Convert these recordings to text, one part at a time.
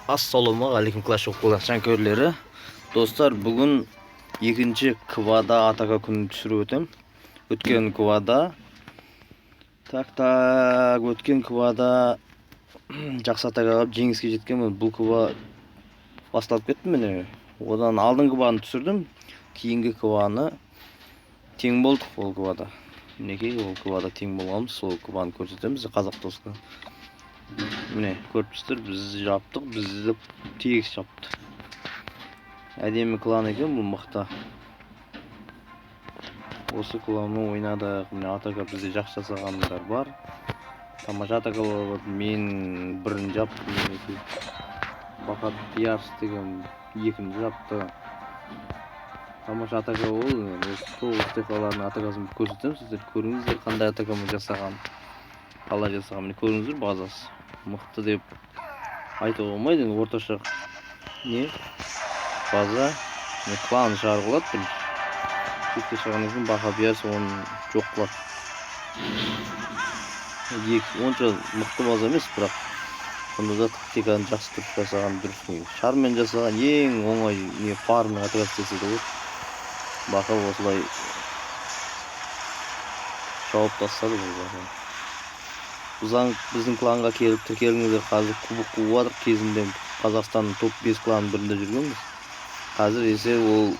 Ассалаумағалейкум, Clash of Clans жанкүйерлері, достар! Бүгін екінші квада атака күнін түсіріп өтем. Өткен квада, так, өткен квада жақсы атака қылып, жеңіске жеткенмін. Бұл ква басталып кетті, міне. Одан алдыңғы кваны түсірдім, кейінгі кваны тең болдық. Ол квада, мінекей, ол квада тең болғанбыз. Сол кваны көрсетеміз қазақ досқа. Міне, көріп тұрсыздар, біз жаптық, бізді тегіс жапты. Әдемі клан екен бұл, мықты. Осы кланмен ойнадық. Міне, атака бізде жақсы жасағандар бар, тамаша атакалар бар. Мен бірін жаптым, мінекей. Бақат Ярс деген екіні жапты. Тамаша атака болды. Енді осы тоғыз техалардың атакасын көрсетемін, сіздер көріңіздер, қандай атакамен жасаған, қалай жасаған. Міне, көрдіңіздер, базасы мықты деп айтуға болмайды енді, орташа не база. Міне, клан шығарып алады бірінші. Шетке шығғаннан кейін Баха Биярс оны жоқ қылады. Екі онша мықты база емес, бірақ сонда да тактиканы жақсы, дұрыс жасаған дұрыс. Негізі шармен жасаған ең оңай не, фармен атака істесе де болады. Баха осылай жауып тастады бұл базаны. Біздің кланға келіп тіркеліңіздер. Қазір кубок қуып жатыр. Кезінде Қазақстанның топ 5 кланының бірінде жүргенбіз. Қазір есе ол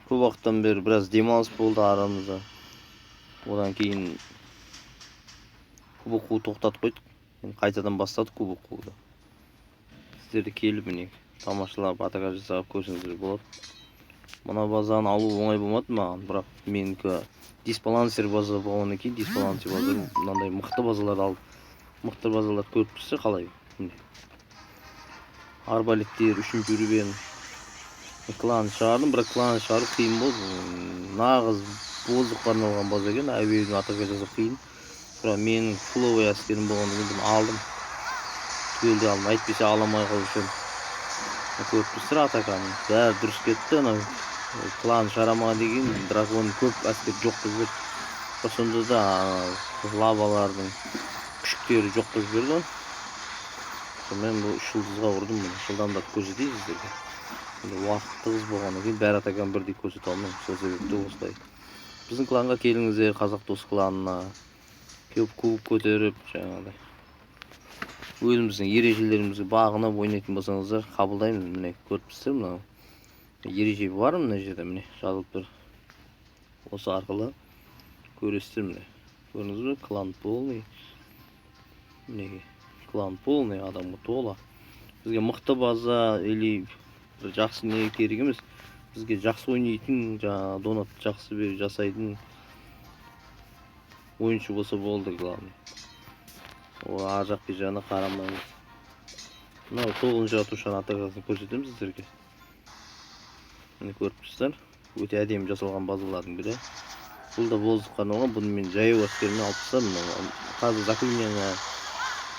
көп уақыттан бері біраз демалыс болды арамызда. Одан кейін кубок қуу тоқтатып қойдық, енді қайтадан бастадық кубок қууды. Сіздер де келіп, міне, тамашалап, атака жасап көрсеңіздер болады. Мына базаны алу оңай болмады маған, бірақ менікі дисбалансер база болғаннан кейін, дисбалансер база, мынандай мықты базаларды алып, мықты базаларды көріп тұрсыздар қалай. Міне, арбалеттер, үшінші уровень. Клан шығардым, бірақ клан шығару қиын болды. Нағыз воздухқа арналған база екен, әуеден атака жасау қиын. Бірақ менің фуловый әскерім болғаннан кейін бұны алдым, түгелдей алдым, әйтпесе ала алмай қалушы едім. Көріп тұрсыздар, атаканы бәрі дұрыс кетті. Анау клан шығара деген дракон көп әскер жоқ қылып жіберді, бірақ сонда да лавалардың күшіктері жоқ қылып жіберді оны. Сонымен бұл үш жұлдызға ұрдым. Міне, жылдамдатып көрсетейін сіздерге. Енді уақыт тығыз болғаннан кейін бәр атаканы бірдей көрсете алмаймын. Сол себепті осылай. Біздің кланға келіңіздер, Қазақ дос кланына келіп, кубок көтеріп, жаңағыдай өзіміздің ережелерімізге бағынып ойнайтын болсаңыздар, қабылдаймыз. Міне, көріп тұрсыздар, мынау ереже бар мына жерде, міне, жазылып тұр. Осы арқылы көресіздер. Міне, көрдіңіз бе, клан полный, мінекей, клан полный адамға тола. Бізге мықты база или бір жақсы не керек емес, бізге жақсы ойнайтын, жаңағы донат жақсы беріп жасайтын ойыншы болса болды, главный. Ол ар жақ бер жағына қарамаймыз. Мынау тоғызыншы ратушаның атакасын көрсетемін сіздерге. Міне, көріп тұрсыздар, өте әдемі жасалған базалардың бірі. Бұл да воздухқа арналған. Бұны мен жаяу әскермен алып тастадым. Мынау қазір заклинание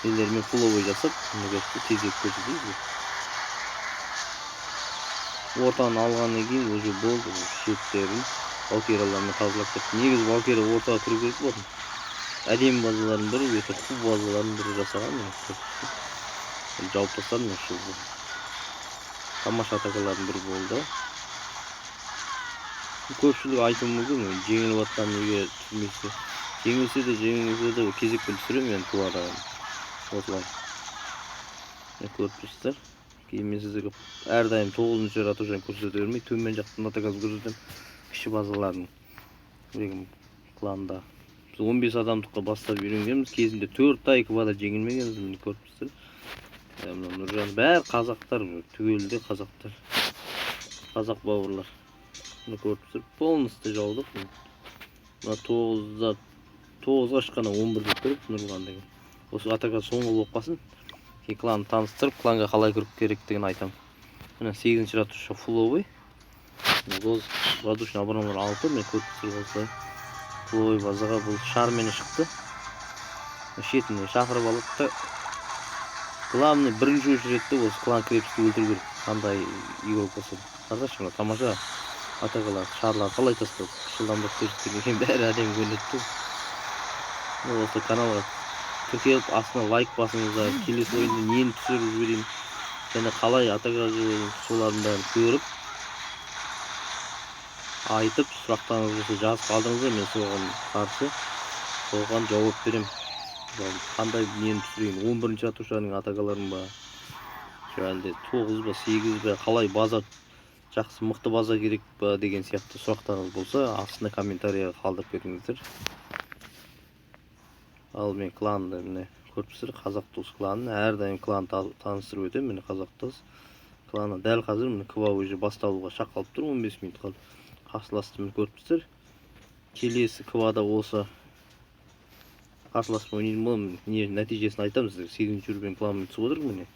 нелермен фуловый жасап, міне, көріп, тезірек көрсетейін сізге. Ортаны алғаннан кейін уже болды, шеттерін валкириялармен тазалап кетті. Негізі валкирия ортаға кіру керек болатын. Әдемі базалардың бірі, өте құп базалардың бірі жасаған. Міне, көріп тұрсыз. Жауып тастадым осы жылы. Тамаша атакалардың бірі болды. Көпшілік айтуы мүмкін, жеңіліп жатқан неге түсірмейсіз? Жеңілсе де, жеңілмесе де, кезекпен түсіремін енді туады осылай. Міне, көріп тұрсыздар. Кейін мен сіздерге әрдайым тоғызыншы ратушаны көрсете бермей, төмен жақтан атакасын көрсетемін, кіші базалардың. Деген кланда біз 15 адамдыққа бастап үйренгенбіз. Кезінде 4 ай квада жеңілмегенбіз. Міне, көріп тұрсыздар. Мына Нұржан, бәрі қазақтар, түгелде қазақтар, қазақ бауырлар. Міне, көріп тұрсыздар, полностью жаудық. Мына тоғызда, тоғызға шыққанда 11-де тұрып Нұрлан деген. Осы атака соңғы болып қалсын, кейін кланды таныстырып, кланға қалай кіру керектігін айтамын. Міне, сегізінші ратуша фуловый, воздушный обороналар алты. Міне, көріп тұрсыздар, осылай фуловый базаға бұл шармен шықты. Шетіне шақырып алады да, главный, бірінші очередьте осы клан крепостьті өлтіру керек, қандай игрок болса да. Қарашы, мына тамаша атакалар, шарлар қалай тастады. Жылдамдап көрсеткеннен кейін бәрі әдемі көрінеді да. Осы каналға Тіркеліп, астына лайк басыңыздар. Келесі ойында нені түсіріп жіберейін және қалай атака жіберейін, солардың бәрін көріп, айтып, сұрақтарыңыз болса, жазып қалдырыңыздар. Мен соған қарсы, соған жауап беремін. Мысалы, қандай нені түсірейін, 11-ші ратушаның атакаларын ба, жоқ әлде 9 ба, 8 бе, қалай база жақсы, мықты база керек па деген сияқты сұрақтарыңыз болса, астына комментарийға қалдырып кетіңіздер. Ал мен кланды, міне, көріп тұрсыздар, Қазақ Дос кланын әрдайым клан таныстырып өтемін. Міне, Қазақ Дос кланы. Дәл қазір, міне, КВА уже басталуға шақ қалып тұр, 15 минут қалды. Қарсыласты, міне, көріп тұрсыздар. Келесі КВАда осы қарсыласпен ойнайтын боламын. Не нәтижесін айтамын сіздерге. Сегізінші уровень кланмен түсіп отырмын. Міне,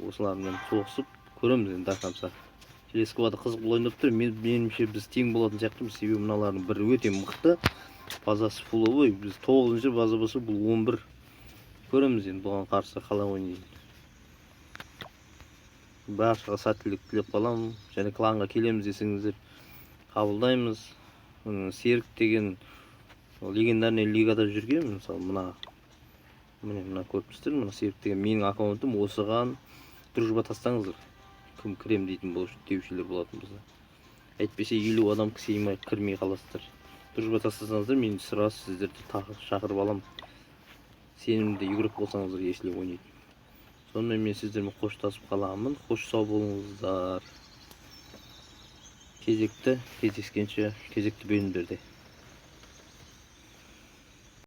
осылармен соғысып көреміз енді до конца. Келесі КВАда қызық болайын деп тұр. Меніңше, біз тең болатын сияқтымыз, себебі мыналардың бірі өте мықты, базасы фуловый, біз тоғызыншы база болса, бұл 11. Көреміз енді, бұған қарсы қалай ойнайтынын. Баршаға сәттілік тілеп қаламын. Және кланға келеміз десеңіздер, қабылдаймыз. Серік деген ол легендарный лигада жүрген. Мысалы, мына, міне, мына көріп тұрсыздар, мына Серік деген менің аккаунтым. Осыған дружба тастаңыздар, кім кірем дейтін деушілер болатын болса. Әйтпесе 50 адам сыймай, кірмей қаласыздар. Дружба тастасаңыздар, мен сразу сіздерді тағы шақырып аламын, сенімді игрок болсаңыздар, если ойнайтын. Сонымен, мен сіздермен қоштасып қаламын. Қош, сау болыңыздар. Кезекті кездескенше, кезекті бөлімдерде.